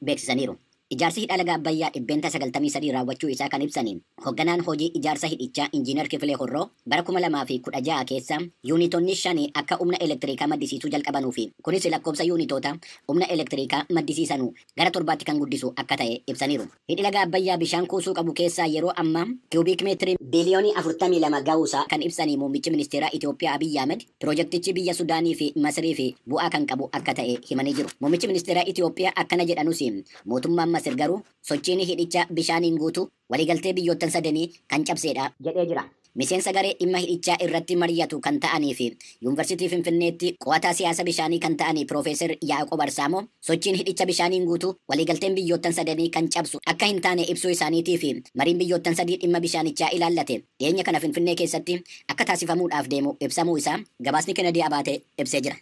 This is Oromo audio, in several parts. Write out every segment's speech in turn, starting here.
beeksisaniiru. Ijaarsi hidha laga Abbayyaa 93% raawwachuu isaa kan ibsani hoogganaan hojii ijaarsa hidhichaa Injiinar Kifilee Horroo bara 2016 keessa yuunitoonni 5 akka humna elektirikaa maddisiisuu jalqabanuu fi kunis lakkoofsa yuunitoota humna elektirikaa maddisiisanuu gara 7tti kan guddisu akka ta'e ibsaniiru. Hidhi laga Abbayyaa bishaan kuusuu qabu keessaa yeroo ammaa kiubiik meetirii biliyoonii 42 gahuusaa kan ibsanii muummichi ministeeraa Itoophiyaa Abiyyi Ahmed piroojeektichi biyya Sudaanii fi Masrii fi bu'aa kan qabu akka ta'e himanii jiru. Muummichi ministeeraa Itoophiyaa akkana jedhanus mootummaan Masir garuu sochiin hidhicha bishaaniin guutu waliigaltee biyyoottan sadanii kan cabseedha jedhee jira. Miseensa garee dhimma hidhichaa irratti mari'atu kan ta'anii fi Yuunivarsiitii Finfinneetti qo'ataa siyaasa bishaanii kan ta'anii Piroofeesar Yaaqoob Arsaamoo sochiin hidhicha bishaaniin guutu waliigalteen biyyoottan sadanii kan cabsu akka hin taane ibsuu isaaniitii fi mariin biyyoottan sadii dhimma bishaanichaa ilaallate dhiyeenya kana Finfinnee keessatti akka taasifamuudhaaf deemu ibsamuu isaa gabaasni Kennedy Abaatee ibsee jira.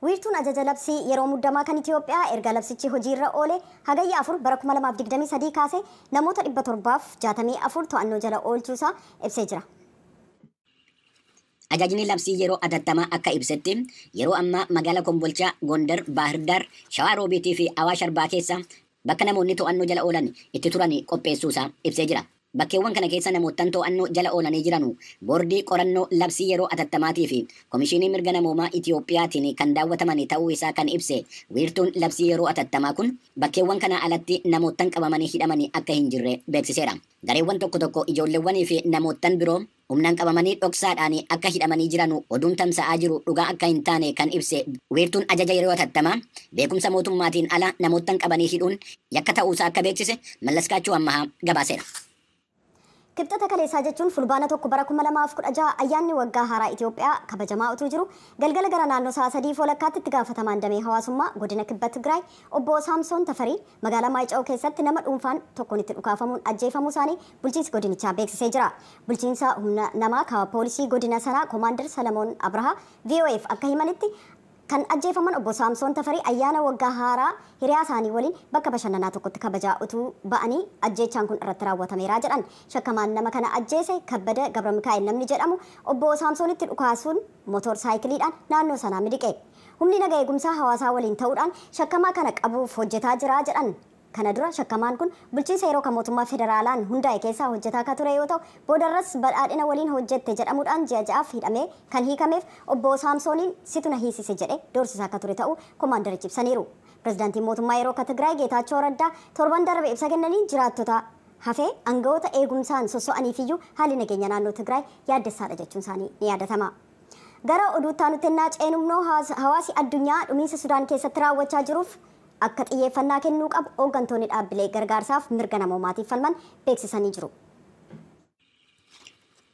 Wiirtuun ajaja labsii yeroo muddamaa kan Itoophiyaa erga labsichi hojiirra oole hagayya 4 bara 2023 kaase namoota 764 to'annoo jala oolchuusaa ibsee jira. Ajajni labsii yeroo atattamaa akka ibsetti yeroo ammaa magaalaa Kombolchaa, Gondar, Baahirdaar, Shawaa Roobiitii fi Awaash Arbaa keessa bakka namoonni to'annoo jala oolan itti turan qopheessuusaa ibsee jira. Bakkeewwan kana keessa namoottan to'annoo jala oolanii jiranu boordii qorannoo labsii yeroo atattamaatii fi komishinii mirga namoomaa Itiyoophiyaatiin kan daawwataman ta'uu isaa kan ibse wiirtuun labsii yeroo atattamaa kun bakkeewwan kana alatti namoottan qabamanii hidhamanii akka hin jirre beeksiseera. Gareewwan tokko tokko ijoolleewwanii fi namoottan biroo humnaan qabamanii dhoksaadhaan akka hidhamanii jiranu oduun tamsa'aa jiru dhugaa akka hin taane kan ibse wiirtuun ajaja yeroo atattamaa beekumsa mootummaatiin ala namoottan qabanii hidhuun yakka ta'uusaa akka beeksise Mallaskaachuu Ammahaa gabaaseera. Kibxata kaleessaa jechuun fulbaana 1 bara 2016 ayyaanni waggaa haaraa Itoophiyaa kabajamaa utuu jiru galgala gara naannoo sa'a 3:30 itti gaafatamaan damee hawaasummaa godina Kibba Tigraay obbo Saamsoon Tafarii magaalaa Maayica'oo keessatti nama dhuunfaan tokkoon itti dhukaafamuun ajjeefamuu isaanii bulchiinsi godinichaa beeksisee jira. Bulchiinsa humna namaa kaaba poolisii godina sanaa Koomaandar Salamoon Abrahaa VOAf akka himanitti kan ajjeefaman obbo Saamsoon Tafarii ayyaana waggaa haaraa hiriyaa isaanii waliin bakka bashannanaa tokkotti kabajaa utuu ba'anii ajjeechaan kun irratti raawwatameera jedhan. Shakkamaan nama kana ajjeese Kabbada Gabra Mikaa'el namni jedhamu obbo Saamsoonitti dhukaasuun mootor saayikiliidhaan naannoo sanaa miliqe. Humni naga eegumsaa hawaasaa waliin ta'uudhaan shakkamaa kana qabuuf hojjetaa jira jedhan. Kana dura shakkamaan kun bulchiinsa yeroo kan mootummaa federaalaan hundaa'e keessaa hojjetaa akka ture yoo ta'u boodarras badhaadhina waliin hojjette jedhamuudhaan ji'a ja'aaf hidhamee kan hiikameef obbo Saamsooniin situ na hiisise jedhe doorsisaa akka ture ta'uu koomaandarichi ibsaniiru. Pirezidaantiin mootummaa yeroo kan Tigraay Geetaachoo Raddaa torban darbe ibsa kennaniin jiraattota hafee aangawoota eegumsaan sosso'aniifiyyuu haalli nageenya naannoo Tigraay yaaddessaadha jechuun isaanii ni yaadatama. Gara oduutti aanutti ennaa ceenumnoo hawaasi addunyaa dhumiinsa Sudaan keessatti raawwachaa jiruuf akka xiyyeeffannaa kennuu qabu hooggantoonni dhaabbilee gargaarsaaf mirga namoomaatiif falman beeksisanii jiru.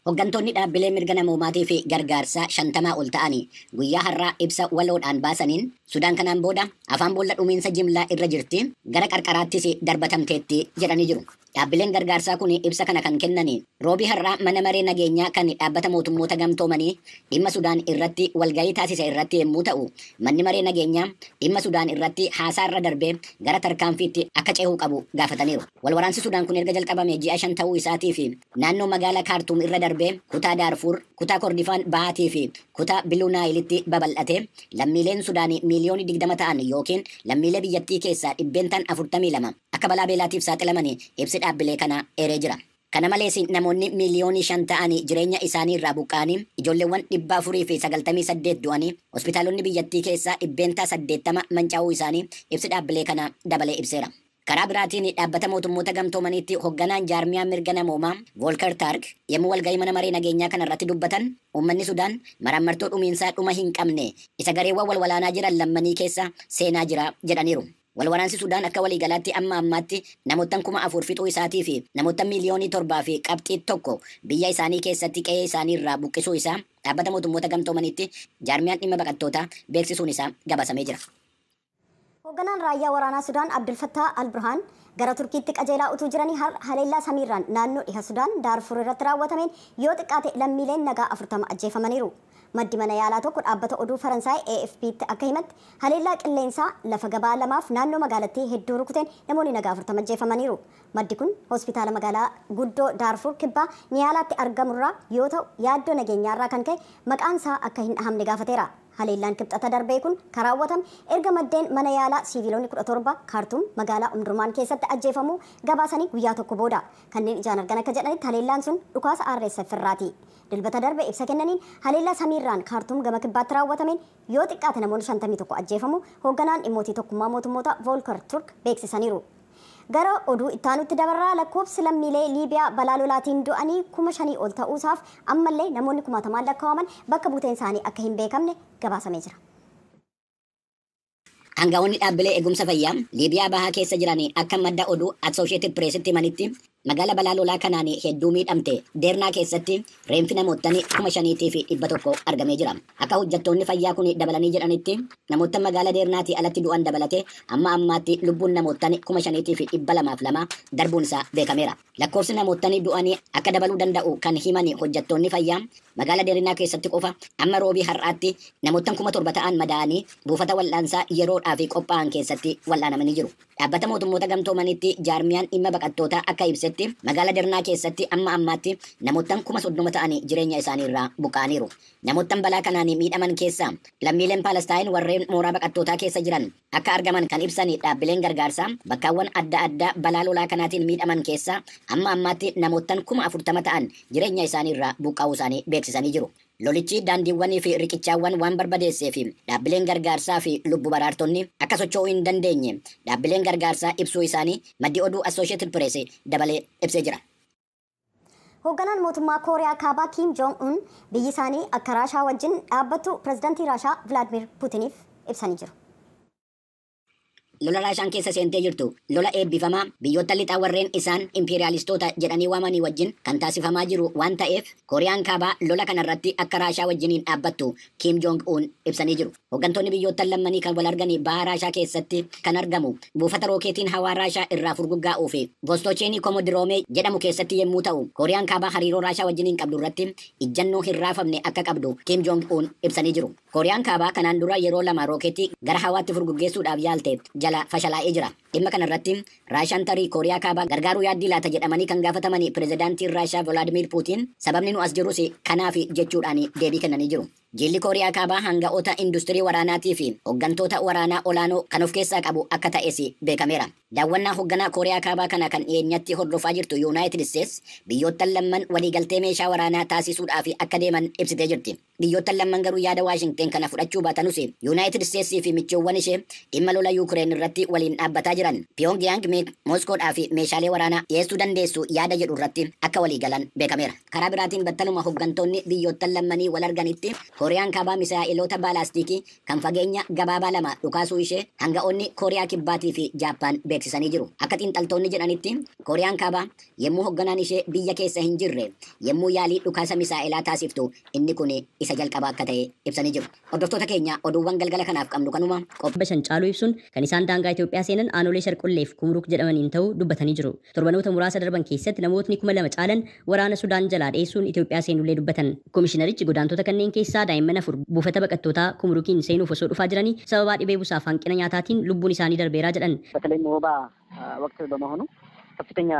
Hooggantoonni dhaabbilee mirga namoomaatii fi gargaarsaa 50 ol ta'anii guyyaa har'aa ibsa waloodhaan baasaniin Sudaan kanaan booda afaan boolla dhumiinsa jimlaa irra jirti gara qarqaraattis darbatamteetti jedhanii jiru. Dhaabbileen gargaarsaa kun ibsa kana kan kennanii roobii har'aa mana maree nageenyaa kan dhaabbata mootummoota gamtoomanii dhimma Sudaan irratti walgahii taasise irratti yommuu ta'u manni maree nageenyaa dhimma Sudaan irratti haasaa irra darbee gara tarkaanfiitti akka ce'uu qabu gaafataniiru. Walwaraansi Sudaan kun erga jalqabame ji'a 5 ta'uu isaatii fi naannoo magaalaa Kaartuum irra darbee kutaa Daarfuur, kutaa Kordifaan Bahaatii fi kutaa Biluu Naayilitti babal'ate lammiileen Sudaanii miiliyoonii 20 ta'an yookiin lammiilee biyyattii keessaa 42% akka balaa beelaatiif saaxilamanii ibsi dhaabbilee kana eeree jira. Kana malees namoonni miiliyoonii 5 ta'anii jireenya isaanii irraa buqqa'anii ijoolleewwan 498 du'anii hospitaalonni biyyattii keessaa 80% mancaa'uu isaanii ibsi dhaabbilee kana dabalee ibseera. Karaa biraatiin dhaabbata mootummoota gamtoomaniitti hoogganaan jaarmiyaa mirga namoomaa Volker Turk yommuu walgahii mana maree nageenyaa kana irratti dubbatan uummanni Sudaan maraammartoo dhumiinsaa dhuma hin qabne isa gareewwan walwalaanaa jiran lammanii keessa seenaa jira jedhaniiru. Walwaraansi Sudaan akka waliigalaatti amma ammaatti namoottan 4,000 fixuu isaatii fi namoota miiliyoonii 7.1 biyya isaanii keessatti qe'ee isaanii irraa buqqisuu isaa dhaabbata mootummoota gamtoomaniitti jaarmiyaan dhimma baqattootaa beeksisuun isaa gabaasamee jira. Hoogganaan raayyaa waraanaa Sudaan Abdul Fattah Al-Burhaan gara Turkiitti qajeelaa utuu jiranii haleellaa samiirraan naannoo dhiha Sudaan Daarfur irratti raawwatameen yoo xiqqaate lammiileen nagaa 40 ajjeefamaniiru. Maddi mana yaalaa tokko dhaabbata oduu Faransaay AFP'tti akka himatti haleellaa qilleensaa lafa gabaa lamaaf naannoo magaalattii hedduu rukuteen namoonni nagaa 40 ajjeefamaniiru. Maddi kun hospitaala magaalaa guddoo Daarfur kibbaa Niyaalaatti argamurraa yoo ta'u yaaddoo nageenyaarraa kan ka'e maqaan isaa akka hin dhahamne gaafateera. Haleellaan Kibxata darbee kun kan raawwatame erga maddeen mana yaalaa siiviilonni 17 Kaartuum magaalaa Umdurmaan keessatti ajjeefamuu gabaasanii guyyaa tokko booda. Kanneen ijaan argan akka jedhanitti haleellaan sun dhukaasa RSF irraati. Dilbata darbe ibsa kennaniin haleellaa samiirraan Kaartuum gama kibbaatti raawwatameen yoo xiqqaate namoonni 51 ajjeefamu hoogganaan dhimmootii tokkummaa mootummoota Volker Turk beeksisaniiru. Gara oduu ittaanutti dabarraa lakkoofsi lammiilee Liibiyaa balaa lolaatiin du'anii 5,000 ol ta'uusaaf ammallee namoonni kumaatamaan lakkaa'aman bakka buuteen isaanii akka hin beekamne gabaasamee jira. Hangafoonni dhaabbilee eegumsa fayyaa Liibiyaa bahaa keessa jiran akka madda oduu Associated Pressitti himanitti magaalaa balaa lolaa kanaan hedduu miidhamte Deernaa keessatti reenfi namoottan 5,100 argamee jira. Akka hojjettoonni fayyaa kun dabalanii jedhanitti namoota magaalaa Deernaatii alatti du'an dabalatee amma ammaatti lubbuun namoottan 5,202 darbuun isaa beekameera. Lakkoofsi namoottan du'anii akka dabaluu danda'u kan himan hojjettoonni fayyaa magaalaa Deernaa keessatti qofa amma roobii har'aatti namoottan 7,000 ta'an madaa'anii buufata wal'aansaa yeroodhaaf qophaa'an keessatti wal'aanamanii jiru. Dhaabbata mootummoota gamtoomanitti jaarmiyaan dhimma baqattootaa akka ibsetti magaalaa Dernaa keessatti amma ammaatti namoottan 30,000 ta'anii jireenya isaanii irraa buqqa'aniiru. Namoottan balaa kanaan miidhaman keessaa lammiileen Paalestaayin warreen mooraa baqattootaa keessa jiran akka argaman kan ibsan dhaabbileen gargaarsaa bakkaawwan adda addaa balaa lolaa kanaatiin miidhaman keessaa amma ammaatti namoottan 40,000 ta'an jireenya isaanii irraa buqqa'uu isaanii beeksisanii jiru. Lolichi daandiiwwanii fi riqichaawwan waan barbadeessee fi dhaabbileen gargaarsaa fi lubbu baraartonni akka socho'uu hin dandeenye dhaabbileen gargaarsaa ibsuu isaanii maddi oduu Associated Press dabalee ibsee jira. Hoogganaan mootummaa Kooriyaa Kaabaa Kim Jong Un biyyi isaanii akka Raashaa wajjin dhaabbattu pirezidaantii Raashaa Vilaadimir Puutiniif ibsanii jiru. Lola Raashaan keessa seentee jirtu lola eebbifamaa biyyoota lixaa warreen isaan impeeriyaalistoota jedhanii waamanii wajjin kan taasifamaa jiru waan ta'eef Kooriyaan Kaabaa lola kanarratti akka Raashaa wajjiniin dhaabbattu Kim Jong Un ibsanii jiru. Hooggantoonni biyyoota lammanii kan wal arganii baha Raashaa keessatti kan argamu buufata rookeetiin hawaa Raashaa irraa furguggaa'uu fi Vostocheenii Komodiroomee jedhamu keessatti yommuu ta'u Kooriyaan Kaabaa hariiroo Raashaa wajjiniin qabdu irratti ijjannoo hin raafamne akka qabdu Kim Jong Un ibsanii jiru. Kooriyaan Kaabaa kanaan dura yeroo lama rookeetii gara hawaatti furguggeessuudhaaf yaalte jala fashalaa'ee jira. Dhimma kanarratti Raashaan tarii Kooriyaa Kaabaa gargaaruu yaaddii laata jedhamanii kan gaafatamanii pirezidaantiin Raashaa Volaadimir Puutiin sababni nu as jirus kanaaf jechuudhaan deebii kennanii jiru. Jilli Kooriyaa Kaabaa hanga'oota industirii waraanaatii fi hooggantoota waraanaa olaanoo kan of keessaa qabu akka ta'es beekameera. Daawwannaa hoogganaa Kooriyaa Kaabaa kana kan dhiyeenyatti hordofaa jirtu Yuunaayitid Isteets biyyoottan lamman waliigaltee meeshaa waraanaa taasisuudhaaf akka deeman ibsitee jirti. Biyyoottan lamman garuu yaada Waashingteen kana fudhachuu baatanus Yuunaayitid Isteetsii fi michoowwan ishee dhimma lola Yuukireen irratti waliin dhaabbataa jiran Piyongiyaang Mooskoodhaa fi meeshaalee waraanaa dhiyeessuu dandeessu yaada jedhu irratti akka waliigalan beekameera. Karaa biraatiin battaluma hooggantoonni biyyoottan lammanii wal arganitti Kooriyaan Kaabaa misaa'eloota baalaastikii kan fageenya gabaabaa lama dhukaasuu ishee hanga'oonni Kooriyaa Kibbaatii fi Jaappaan beeksisanii jiru. Akka xiinxaltoonni jedhanitti Kooriyaan Kaabaa yommuu hoogganaan ishee biyya keessa hin jirre yommuu yaalii dhukaasa misaa'elaa taasiftu inni kun isa jalqabaa akka ta'e ibsanii jiru. Hordoftoota keenya oduuwwan galgala kanaaf qabnu kanuma. Bashan caaluu ibsuun kan isaan daangaa Itoophiyaa seenan aanolee Sharqolleef Kumruuk jedhamaniin ta'uu dubbatanii jiru. Torbanoota muraasa darban keessatti namootni 2,000 caalan waraana Sudaan jalaa dheessuun Itoophiyaa seenullee dubbatan. Komishinarichi godaantota kanneen keessaa daa'imman 4 buufata baqattootaa Kumruukiin seenuuf osoo dhufaa jiranii sababaa dhibee busaaf hanqina nyaataatiin lubbuun isaanii darbeeraa jedhan. በተለይም ወባ ወቅት በመሆኑ ከፍተኛ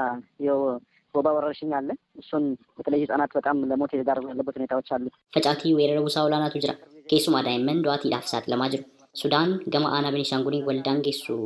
የወባ ወረርሽኝ አለ። እሱን በተለይ ህጻናት በጣም ለሞት የተዳረጉ ያለበት ሁኔታዎች አሉ። Facaatii weerara busaa olaanaatu jira. Keessumaa daa'imman du'aatiidhaaf saaxilamaa jiru. Sudaan gama aanaa Beenishaangulii waldaan geessu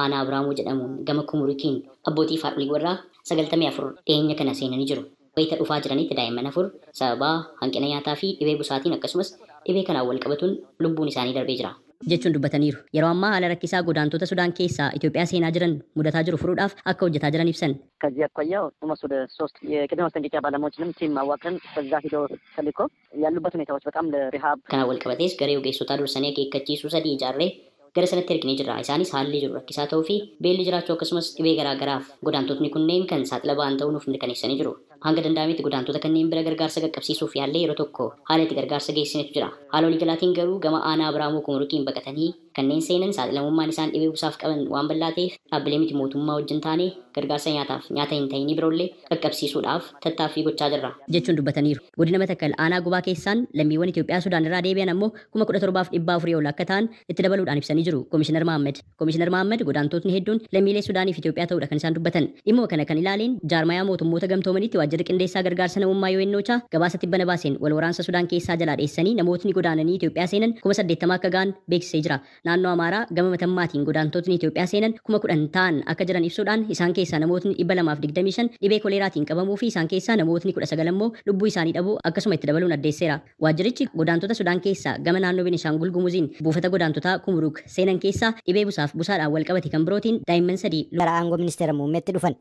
aanaa Abrahamoo jedhamuun gama Kumruukiin abbootii fi haadholii warraa 94 dhiyeenya kana seenanii jiru. Wayita dhufaa jiranitti daa'imman 4 sababa hanqina nyaataa fi dhibee busaatiin akkasumas dhibee kanaan wal qabatuun lubbuun isaanii darbee jira. Jechuun dubbataniiru. Yeroo ammaa haala rakkisaa godaantota Sudaan keessaa Itoophiyaa seenaa jiran mudataa jiru furuudhaaf akka hojjetaa jiran ibsan. ከዚህ አኳያ ኦልሞስት ወደ 3 የቅድመ ማስጠንቀቂያ ባለሙያዎችንም ቲም አዋቅረን በዛ ሂዶ ተልኮ ያሉበት ሁኔታዎች በጣም ለሪሃብ Kanaan wal qabatees garee ogeessotaa dursanii akeekkachiisuu 3 ijaarree gara sanatti erginee jirra. Isaanis haalli jiru rakkisaa ta'uu fi beelli jiraachuu akkasumas dhibee garaagaraaf godaantotni kunneen kan saaxila ba'an ta'uu nuuf mirkaneessanii jiru. Hanga danda'ametti godaantota kanneen bira gargaarsa qaqqabsiisuuf yaallee yeroo tokko haala itti gargaarsa geessinetu jira. Haala waliigalaatiin garuu gama aanaa Abrahamoo Kumruukiin baqatanii Kanneen seenan saaxilamummaan isaan dhibee busaaf qaban waan bal'aa ta'eef dhaabbilee miti mootummaa wajjin taanee gargaarsa nyaataaf nyaata hin ta'inii biroollee qaqqabsiisuudhaaf tattaaffii gochaa jirra jechuun dubbataniiru. Godina Matakkal aanaa Gubaa keessaan lammiiwwan Itoophiyaa Sudaan irraa deebi'an ammoo 17,400 ol akka ta'an itti dabaluudhaan ibsanii jiru. Komishinar Mahammad. Komishinar Mahammad godaantotni hedduun lammiilee Sudaanii fi Itoophiyaa ta'uudha kan isaan dubbatan. Dhimma kana kan ilaaleen jaarmayaa mootummoota gamtoomanitti waajjirri qindeessaa gargaarsa namummaa UNOCHA gabaasa tibbana baaseen wal waraansa Sudaan keessaa jalaa dheessanii namootni godaananii Itoophiyaa seenan 80,000 akka ga'an beeksisee jira. Naannoo Amaaraa gama matammaatiin godaantotni Itoophiyaa seenan 10,000 ta'an akka jiran ibsuudhaan isaan keessaa namootni 225 dhibee koleeraatiin qabamuu fi isaan keessaa namootni 19 immoo lubbuu isaanii dhabuu akkasuma itti dabaluun addeesseera. Waajjirichi godaantota Sudaan keessaa gama naannoo Beenishaangul Gumuziin buufata godaantotaa Kumruk seenan keessaa dhibee busaaf busaadhaan wal qabate kan birootiin daa'imman 3 gara aangoo ministeera muummeetti dhufan.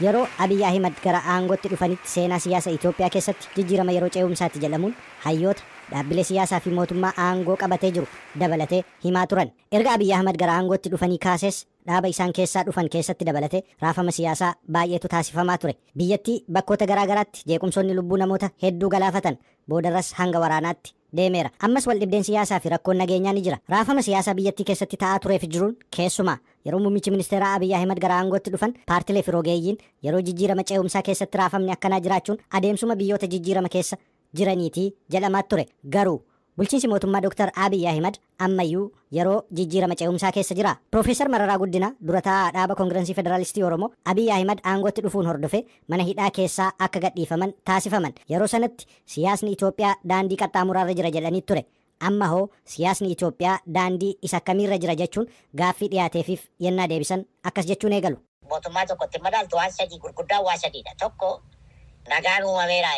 Yeroo Abiy Ahimad gara aangootti dhufanitti seenaa siyaasa Itoophiyaa keessatti jijjiirama yeroo ce'umsaatti jedhamuun hayyoota dhaabbilee siyaasaa fi mootummaa aangoo qabatee jiru dabalatee himaa turan. Erga Abiy Ahimad gara aangootti dhufanii kaases dhaaba isaan keessaa dhufan keessatti dabalatee raafama siyaasaa baay'eetu taasifamaa ture. Biyyattii bakkoota garaa garaatti jeequmsoonni lubbuu namoota hedduu galaafatan boodarras hanga waraanaatti deemeera. Ammas wal dhibdeen siyaasaa fi rakkoon nageenyaa ni jira. Raafama siyaasaa biyyattii keessatti ta'aa tureef jiruun keessumaa yeroo muummichi ministeeraa Abiy Ahimad gara aangootti dhufan paartilee fi rogeeyyiin yeroo jijjiirama ce'umsaa keessatti raafamni akkanaa jiraachuun adeemsuma biyyoota jijjiirama keessa jiraniitii jedhamaa ture. Garuu bulchiinsi mootummaa Dr. Abiy Ahimad ammayyuu yeroo jijjiirama ce'umsaa keessa jira. Profeesar Mararaa Guddinaa dura taa'aa dhaaba Koongirensii Federaalistii Oromoo Abiy Ahimad aangootti dhufuun hordofee mana hidhaa keessaa akka gadhiifaman taasifaman. Yeroo sanatti siyaasni Itoophiyaa daandii qaxxaamuraarra jira jedhanii ture. Amma hoo siyaasni Itoophiyaa daandii isa akkamiirra jira jechuun gaaffii dhiyaateefiif yennaa deebisan akkas jechuun eegalu. Mootummaa tokkotti madaaltu waan sadii gurguddaa waan sadiidha. Tokko nagaan uumameera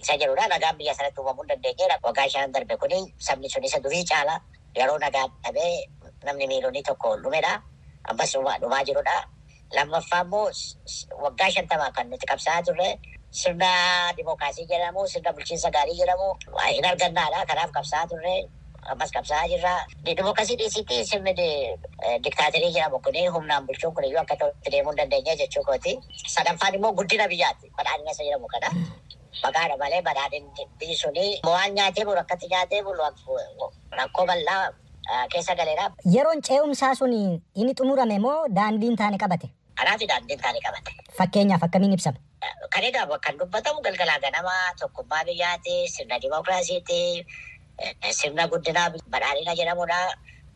isa jedhudha. Nagaan biyya sanatti uumamuu hin dandeenyeera. Waggaa 5 darbe kuni sabni sun isa durii caala yeroo nagaan dhabee namni miiliyoonii tokko dhumedha. Ammas dhumaa jirudha. Lammaffaa immoo waggaa 50 kan nuti qabsaa'aa turre sirna dimookiraasii jedhamu, sirna bulchiinsa gaarii jedhamu hin argannaadha. Kanaaf qabsaa'aa turre, ammas qabsaa'aa jirra. Dimookiraasii dhiisitti sirni diktaaterii jedhamu kuni humnaan bulchuun kun iyyuu akka ta'utti deemuu hin dandeenye jechuu kooti. Sadaffaan immoo guddina biyyaati. Badhaadhina isa jedhamu kana. Maqaadha malee badhaadhinni biyyi suni waan nyaatee bulu akkatti nyaatee bulu rakkoo bal'aa keessa galeera. Yeroon ce'umsaa sun inni xumurame moo daandiin taane qabate? Kanaaf daandiin taane qabate. Fakkeenyaaf akkamiin ibsama? Kan egaa kan dubbatamu galgalaa ganama tokkummaa biyyaati, sirna dimookiraasiiti, sirna guddinaa badhaadhina jedhamudha.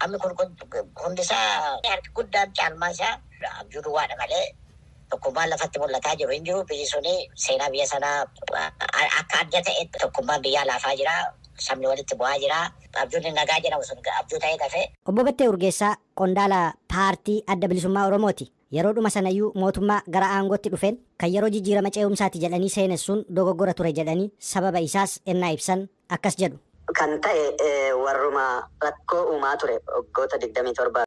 Ammi kun hundisaa harki guddaan caalmaa isaa abjuu duwwaadha malee tokkummaan lafatti mul'ataa jiru hin jiru. Biyyi suni seenaa biyya sanaa akka adda ta'e tokkummaan biyyaa laafaa jira. Sabni walitti bu'aa jira. Abjuun nagaa jedhamu sun abjuu ta'ee tafe. Obbo Battee Urgeessaa qondaala paartii Adda Bilisummaa Oromooti. Yeroo dhuma sanayyuu mootummaa gara aangootti dhufeen kan yeroo jijjiirama ce'umsaati jedhanii seenessuun dogoggora ture jedhanii sababa isaas ennaa ibsan akkas jedhu. Kan ta'e warruma rakkoo uumaa ture waggoota 27